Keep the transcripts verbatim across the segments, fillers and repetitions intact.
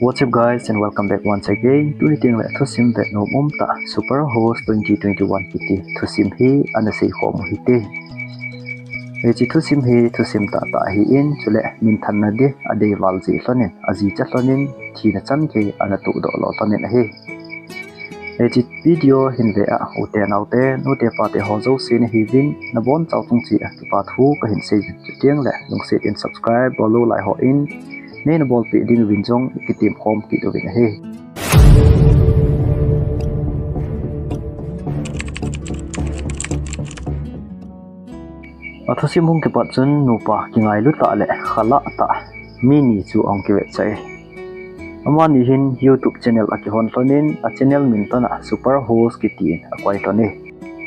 What's up guys, and welcome back once again. Tuni teng le thusim ve nom um tah, Super House twenty twenty-one kiti thusim hi ana sei khom u hite. Hiche thusim hi thusim tahtah ahin, chule minthanna ding adei val jeh lhonin, ajicha lhonin, thina chan gei ana tohdoh lou lhonin ahi. Hiche video hin ve a, ute naote, nute pate ho jouse nahiuvin, nabonchauva chunga kipathu kahin sei uvin, chuteng le lungset in subscribe bol lou lai hon, neina bolpeh diuvin jong kitem khom kit uvin ahi. Athusim hung kipat chun nupa kingailu tah le khalah tah mi ni chu ahung kivetsah e. Amani hin YouTube channel akihon lhonin, a channel min lhon a Super House kitin akoi lhon e.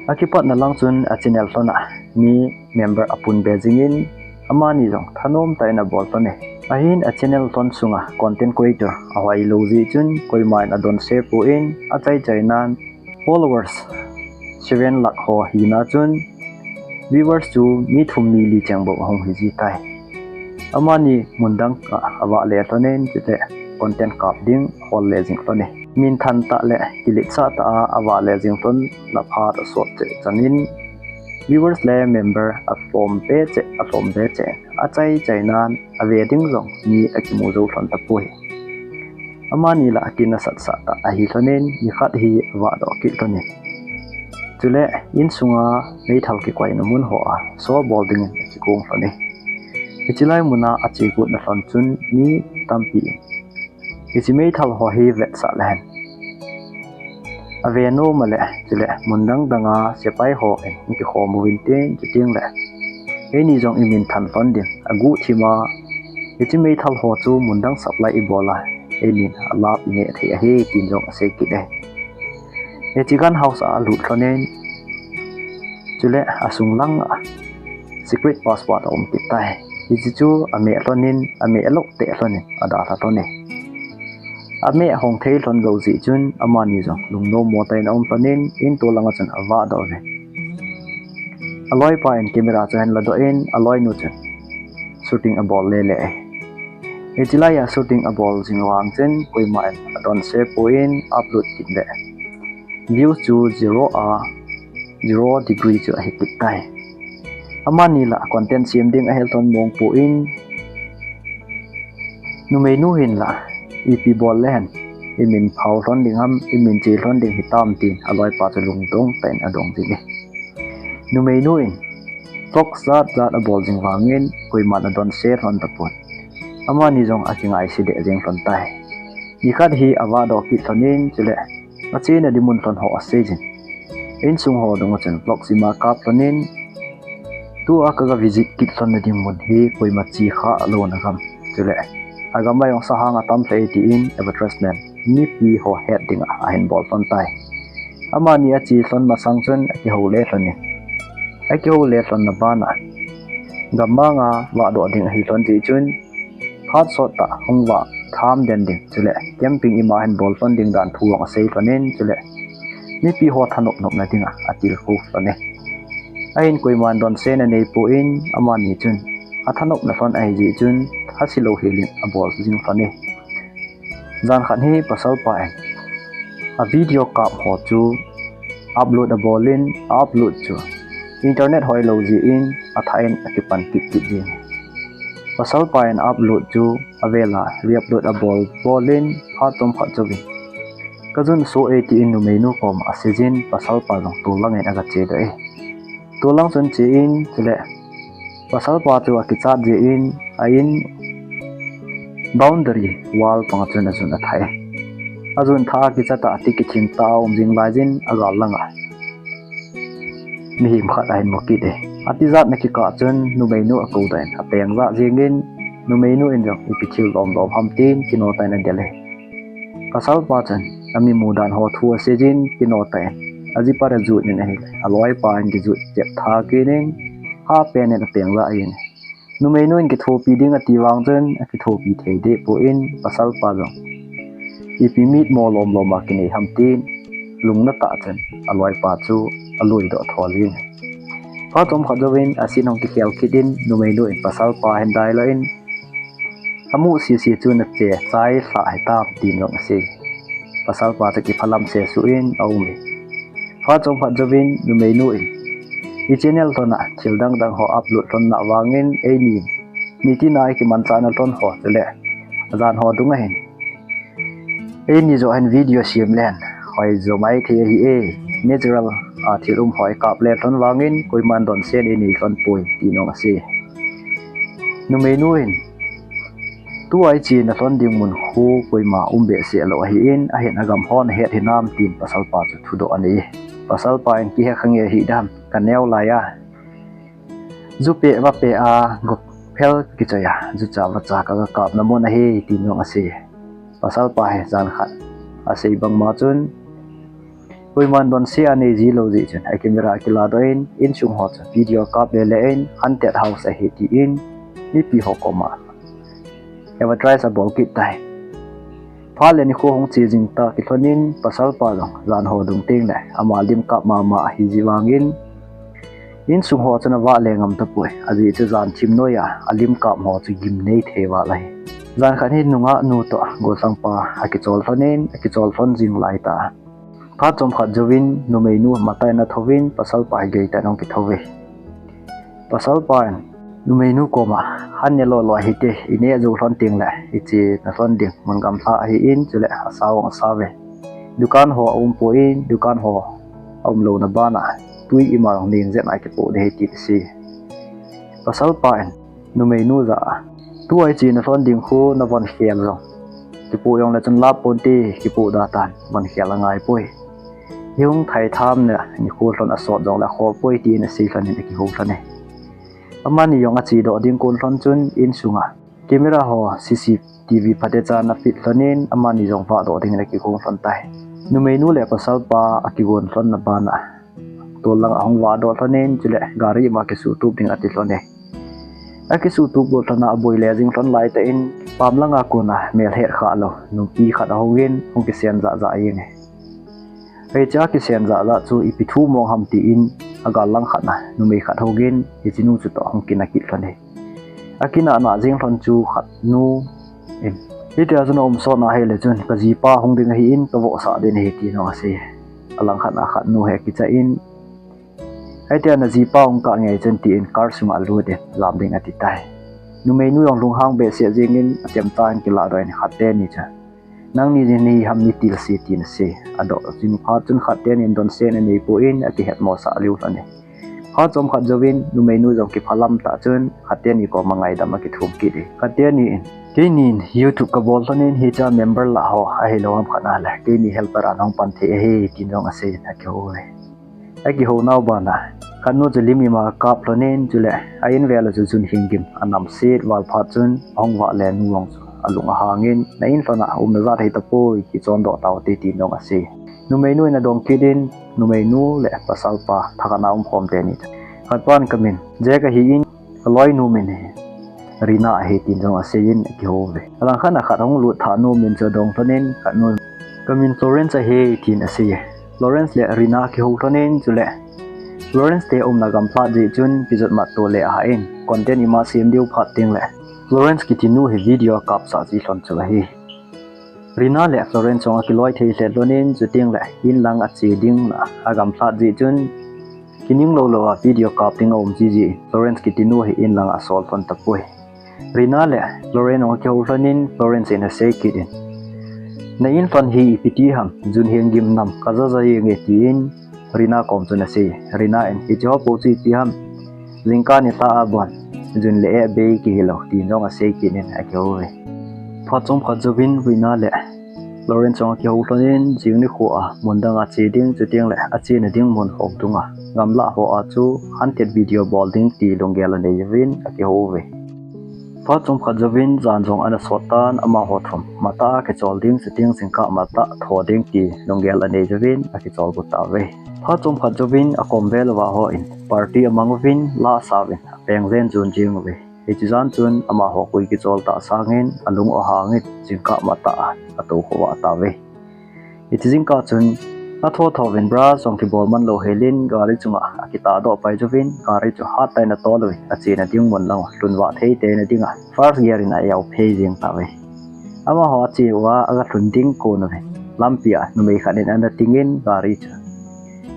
Akipatna lang chun a channel lhon a mi member apun be jingin, amani jong thanom tah in abol lhon e. Ahin a channel lhon sunga content creator ahoilou jeh chun koiman adonse pon, achaichai nan followers seven lakh ho hina chun viewers chu mi thum mi li cheng bou ahung hiji tai. Amani mun dang a avale lhonin, chule content kap ding ahol le jing lhon e. Minthan tah le kiletsah tah a avale jing lhon, laphat asot cheh chanin viewers le member alhom be cheh, alhom be cheh, achaichai nan ave ding jong mi akimu jou lhon tapoi. Amani la akinasat sah tah ahi lhonin, nikhat hi avahdoh kit lhonin, chule insunga meithal kikoina mun hoa show bol dingin akikong lhon e. Hiche lai muna achegotna lhon chun mi tampi in hiche meithal ho hi vetsah lehen, ave nom a le, chule mun dang danga sepai hon eikikhom uvin tin, chuteng le eini jong iminthan lhon ding aguhthim a, hiche meithal ho chu mun dang supply ibol a, einin alap ineh thei ahi, tin jong asei kit e. Hiche gun house a alut lhonin, chule asung langa secret password aum kit tai. Hiche chu ameh lhonin, ameh lou teh lhonin adalha lhon e. Ameh ahong thei lhon lou jeh chun amani jong lungnom mo tah in aum lhonin, in tolanga chun avahdoh uve. Aloipa in camera chu ahin ladoh in, aloinu chun shooting abol lele e. Hiche laiya shooting abol jing vang chun koiman adonse pon, upload kit le views chu zero a, zero degree chu ahi kit tai. Amani la content sem ding ahi lhon mong pon, numeinu hin la ipi bol lehen imin phao lhon ding ham, imin che lhon ding hitam tin aloipa chu lungdong tah in adong jing e. Numeinu in vlog jat jat abol jing vangin koiman adonse lhon tapon, amani jong akingaise deh jeng lhon tai. Nikhat hi avahdoh kit lhonin, chule achena ding mun lhon ho aseijin, insung ho dunga chun vlog jima kap lhonin, tua kaga visit kit lhonna ding mun hi koima che kha louna gam, chule agam a jong sahang atam lheh e tin advertisement mipi ho het dinga ahin bol lhon tai. Amani ache lhon masang chun akihou le lhonin, akihou le lhonna bana gammanga vahdoh ding ahi lhon jeh chun phat sot tah hung vah tham den ding, chule camping ima hin bol lhon ding dan thu jong asei lhonin, chule mipi ho thanop nopna dinga atilkhou lhon e. Ahin koiman donse na neipon, amani chun athanopna lhon ahi jeh chun thase lou helin abol jing lhon e. Jan khat hi pasalpa in a video kap ho chu upload abolin, upload chu internet hoilou jeh in athah in akipan kit kit jin, pasalpa in upload chu avela re-upload abol bolin, phat chomkhat jouvin kajun soh e tin numeinu koma aseijin, pasalpa jong tolangin agache doh e. Tolang chun achen, chule pasalpa chu akichat jeh in a in boundary wall panga chun ajun athah e. Ajun thah a kichat a, ati kithing tah a um jing laijin agal langa mihem khat ahin mu kit e. Atijatna kikah chun numeinu akou doh in apeng jah jengin, numeinu in jong ipi thil lom lom ham tin kino tah in adel e. Pasalpa chun ami mudan ho thu aseijin kino tah in ajipa ajut in ahile, aloipa in kijut chep tha kit in, hapen in apeng jah in, numeinu in kithopi ding ati vang chun akithopi thei deh pon, pasalpa jong ipi mitmo lom lom a kinei ham tin lungna tah chun aloipa chu aluidoh tho jin. Phat chomkhat jouvin asin hung kikhel kit in, numeinu in pasalpa ahin dailou in, Amu sisi chu nache chai lha hitam tin jong asei. Pasalpa chu kiphalam sesuh in aume. Phat chomkhat jouvin numeinu in, ichannel lhon a thil dangdang ho upload lhon na vangin eini nitina ikimanchahna lhon ho chule ajan ho dunga hin eini joh hin video sem len hoi jo maithei ahi e. Natural a thil um ho ikap le lhon vangin koiman donse nei lhon poi tin jong asei. Numeinu in, tua ichena lhon ding mun khu koima um behseh lou ahin, ahin agam hon ahet hinam tin pasalpa chu thudoh anei. Pasalpa in, kihe khange hidam, kaneo laiya ju peh vape a gophel kichoiya jucha vacha kagakapna mun ahi tin jong asei. Pasalpa hi jan khat asei bangma chun koiman donse anei ji lou jeh chun a camera akiladoh in, insung ho chu video kap lele in, haunted house ahi tin mipi ho koma advertise abol kit tai. Phat le nikho hung che jing ta kilhonin pasalpa jong jan ho dung tengle ama lim kap mama ahiji vangin insung ho chun avah le ngam tapoi, ajeh chu jan thim noiya alim kap ho chu gimnei thei val ahi. Jan khat hi nungah nu toh gollhangpa akichol lhonin, akichol lhon jing laitah a phat chomkhat jouvin numeinu matah in athouvin pasalpa hi geitan ahung kithouve. Pasalpa in numeinu koma, han ne lolo hite, ineh jou lhon tengle ichena lhon ding mun gamlha ahin, chule asao jong asauve. Dukan ho aumpoi, dukan ho aumlouna bana tui ima jong neng jeh a kipoh ding ahi tin asei. Pasalpa in numeinu jah a, tua ichena lhon ding khu navon khel jong kipoh jongle chun lap ponte, kipoh da tan, von khel angaipoi. Hihung thai tham na nikho lhon asot jongle akhoh poi tin asei lhonin akihou lhone. Amani jong achedoh ding kon lhon chun insunga camera ho CCTV phatecha ana fit lhonin amani jong vahdoh dingin akihou lhon tai. Numeinu le pasalpa akigon lhonna bana tol lang ahung vahdoh lhonin, chule gari ma kisuhtup ding ati lhone. Akisuhtup got lhona aboi le jing lhon laitah in pam langa kona melhet khah lou nupi khat ahungin hung kisen jahjah jenge. Hiche akisen jahjah chu ipi thu mong ham tin agal lang khat na numei khat hungin hichenu chutoh hung kinah kit lhone. Akinah nah jing lhon chu khatnu in, hitia chu na umsot na ahile chun kajipa hung ding ahin kavohsah ding ahi tin jong asei. Alangkhat a khatnu hi akicha in, hitia najipa hung kah nge chun tin car sunga alut in jam ding ati tai. Numeinu jong lunghang behseh jengin achemcha in kiladoh in khat teni chu, nangni jong nahi ham mi tilse tin asei. Adoh jing phat chun khat teni in donse aneipoi, akihetmosah lheh lhone. Phat chomkhat jouvin numeinu jong kiphalam tah chun khat teni koma ngaidam akithum kit e. Khat teni in, keinin YouTube kabol lhonin hichea member lah ho ahilou ham khat nale keini helper a nahung pan thei ahi tin jong aseiyin akihouve. Akihounau bana khatnu chu lim ima akap lhonin, chule a-in vel a chu jun hing gim anamset val phat chun ahung vah le nu jong chu alung ahangin, na-in lhona umna jat hei tapoi, kichondoh taute tin jong asei. Numeinu in adong kit in numeinu le pasalpa thakhat a umkhom teni chu, khatpan kamin Jack ahin, kaloinu min hi Rina ahi tin jong aseiyin akihouve. Alangkhat a khat ahung lut thahnu min chu adong lhonin khatnu, kamin Florence ahi tin aseiye. Florence le Rina akihou lhonin chule Florence te umna gamlhat jeh chun kijotmat to le ahah in content ima sem diu phat tengle Florence kitinu hi video akapsah ji lhon chu ahi. Rina le Florence jong akiloi thei lheh lhonin chutengle inlang ache ding na agamlhat jeh chun kining lou lou a video kap ding aum jiji in Florence kitinu hi inlang asol lhon tapoi. Rina le Florence jong akihou lhonin Florence in asei kit in, na-in lhon hi ipi ti ham, jun hing gim nam kaja ja jenge tin Rina kom chun asei. Rina in, hiche ho bou chu ipi ham, jingkah nilhah a bon jun le eh bei kihilou tin jong asei kit in akihouve. Phat chomkhat jouvin Rina le Florence jong akihou lhonin jing nikho a mun dang a che ding chutengle achena ding mun ho dunga gamlah ho a chu haunted video bol ding ti lunggel anei uvin akihouve. Phat chomkhat jouvin jan jong ana sot tan amaho thum matah a kichol ding chuteng jingkah matah tho ding ti lunggel anei uvin akichol got tauve. Phat chomkhat jouvin akom vel uva hon party amang uvin la asauvin apeng jen jon jeng uve. Hiche jan chun amaho koi kichol tah sangin alung ahangin jingkah matah a atou khovah tauve. Hiche jingkah chun Atho tho uvin brush jong kibol man lou helin gari chunga akitah doh pai uvin, gari chu hat tah in atol uvin, achena ding mun lang lhun vah thei tei na dinga first gear in a-eu phei jeng tauve. Amaho ache uva aga lhun ding kon uvin, lampia numei khat in ana tingin gari chu,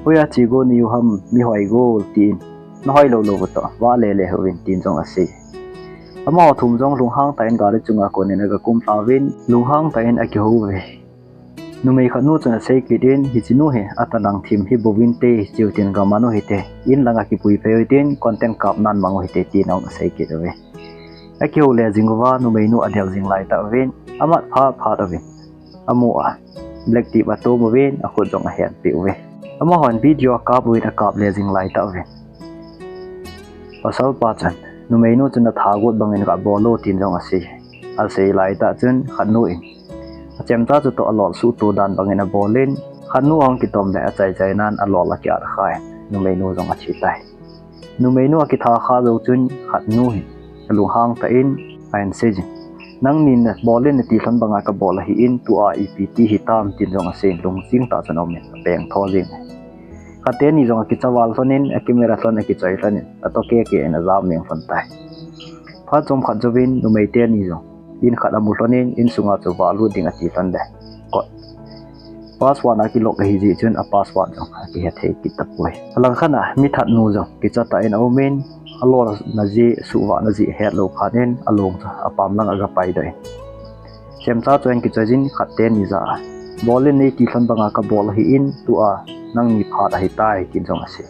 "Hoiya che go neiu ham, mi hoi gol," tin, "Na hoi lou lou utoh, vale le uvin," tin jong asei. Amaho thum jong lunghang tah in gari chunga konin aga kum lha uvin, lunghang tah in akihou uve. Numei khat nu chun asei kit in, "Hiche nu hi ata nang thim hi bouvin te, cheu tin gamanu hite, in langa kipui phei utin, content kap nan mang uhite," tin ahung asei kit uve. Akihou le jing uva, numei nu adel jing lai tah uvin, amat phat phat uvin, amu a black tip atom uvin, akhut jong ahen peh uve. Amahon video akap uvin, akap le jing lai tah uvin, pasal pa chun, "Numei nu chun atha got bangin kabol o," tin jong asei. Asei lai tah chun khat nu in achemcha chutoh alol suhto dan bangin abol in, khat nu ahung kitom le achai chai nan alol akiat kha in, numei nu jong athi tai. Numei nu akitha kha jou chun khat nu hin alunghang tah in ahin sei jin, "Nangnin nabol in nati lhon banga kabol ahin, tua ipi ti hitam," tin jong asei in lungjing tah chun aum in apeng tho jing. Khat teni jong akicha val lhon in, a camera lhon akichoi lhon in, ato keke in ajam meng lhon tai. Phat chomkhat jouvin numei teni jong in khat amu lhon in, insunga chu vah lut ding ati lhon le, kot, password a kilock ahi jeh chun a password jong akihe thei kit tapoi. Alangkhat a mi that nu jong kicha tah in aum in, alolna jeh, suhvahna jeh ahet lou phat in along chu apam lang aga paidoh in, chemcha chu ahin kichoi jin khat teni jah a, "Bol in neiti lhon banga kabol ahin, tua nangni phat ahitai," tin jong asei.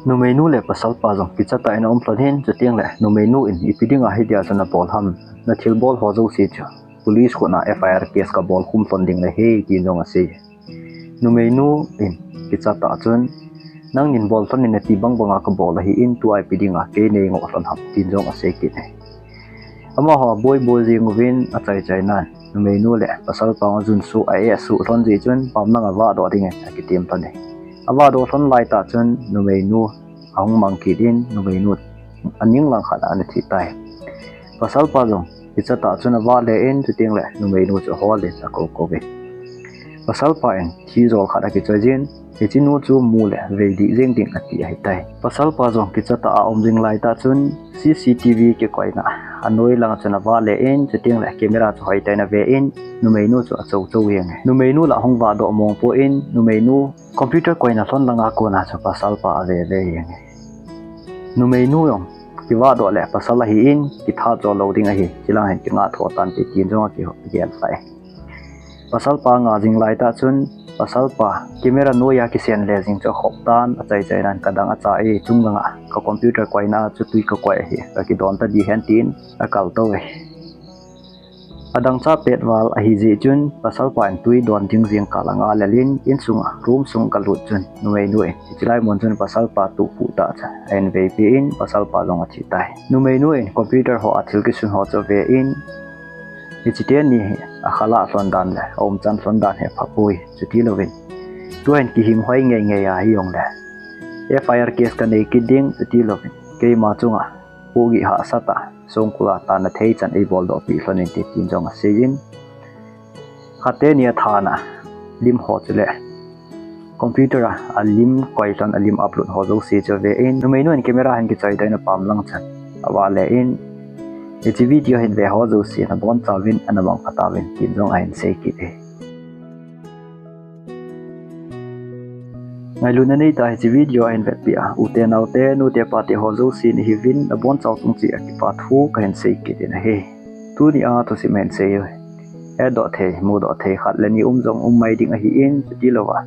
Numei nu le pasal pa jong kicha tah in aum lhon in, chuteng le numei nu in, "Ipi dinga hitia chu nabol ham? Nathilbol ho jouse chu police khut a F I R case kabol khum lhon ding ahi," tin jong asei. Numei nu in kicha tah chun, "Nangnin bol lhon in nati bang banga kabol ahin, tua ipi dinga kei nei ngoh lhon ham?" tin jong asei kit e. Amaho aboi boi jing uvin achai chai nan, numei nu le pasal pa jong ajun suh a-eh suh lhon jeh chun pam lang avah doh dingin akitem lhon e. Avah doh lhon lai tah chun numei nu ahung mang kit in, numei nu aning lang khat a ana thi tai. Pasal pa jong kicha tah chun avah le in, chuteng le numei nu chu ahol in akou kou ve. Pasal pa in thijol khat akichoi jin, "Hiche nu chu mu le vei dih jeng ding," ati ahitai. Pasal pa jong kicha tah a aum jing lai tah chun C C T V kikoina anoi lang chun avah le in, chuteng le camera chu hoitah in ave in, numei nu chu achou chou jeng e. Numei nu lah hung vah doh mong poi, numei nu computer koina lhon langa kona chu pasal pa ave ve jeng e. Numei nu jong kivah doh le pasal ahin, kitha cho lou ding ahi, chilang hin kingah tho tante tin jong akigel tai. Pasal pa nga jing lai tah chun, pasal pa camera noiya kisen le jing chu akhop tan, achai chai nan, "Kadang acha e, chung langa ka computer koina chu tui kakoi ahi, kakidon ta ding hen," tin akal tou e. Adang cha pet val ahi jeh chun, pasal pa in tui don ding jing kah langa lel in, insunga room sung aga lut chun, numei nu in hiche lai mun chun pasal pa tuh phu tah chu ahin vei peh in, pasal pa jong athi tai. Numei nu in computer ho a thil kisun ho chu ave in, hiche teni hi akhalah lhon dan le aumchan lhon dan hi apha poi, chuti louvin, "Tua hin kihing hoi ngei ngei ahi jong le F I R case kanei kit ding, chuti louvin keima chunga pohgih hahsat a songkul a tanna thei chan eibol doh peh lhon inte," tin jong asei in, khat teni a thana lim ho chule computer a alim koi lhon, alim upload ho jouse chu ave in, numei nu in camera hin kichoi tah in apam lang chun avah le in, "Hiche video hin ve ho jouse nabonchauvin ana mangpha tauvin," tin jong ahin sei kit e. Ngailutna neitah a hiche video ahin vetpeh a ute naote, nute pate ho jouse nahiuvin, nabonchau chungchang a kipa thu kahin sei kit in ahi. Tuni a thusim ahin sei u, hetdoh thei, mudoh thei khat le ni um jong um mai ding ahin, chuti louva,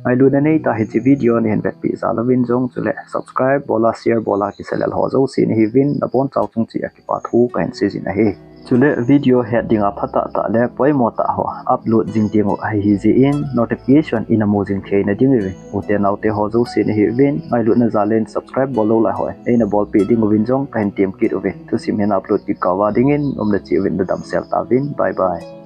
ngailutna neitah a hiche video nahin vetpeh jal uvin jong chule subscribe bol a, share bol a, kisalel ho jouse nahiuvin, nabonchau chungchang a kipa thu kahin sei jin ahi. Chule video het dinga phatah tah le poimo tah ho upload jing ding u ahi jeh in notification in namu jing theina ding uvin, ute naote ho jouse nahiuvin, ngailutna jal in subscribe bol lou lai ho in eina bolpeh ding uvin jong kahin tem kit uve. Thusim hin upload kit kah uva dingin nomna cheh uvin nadamsel tauvin. Bye bye.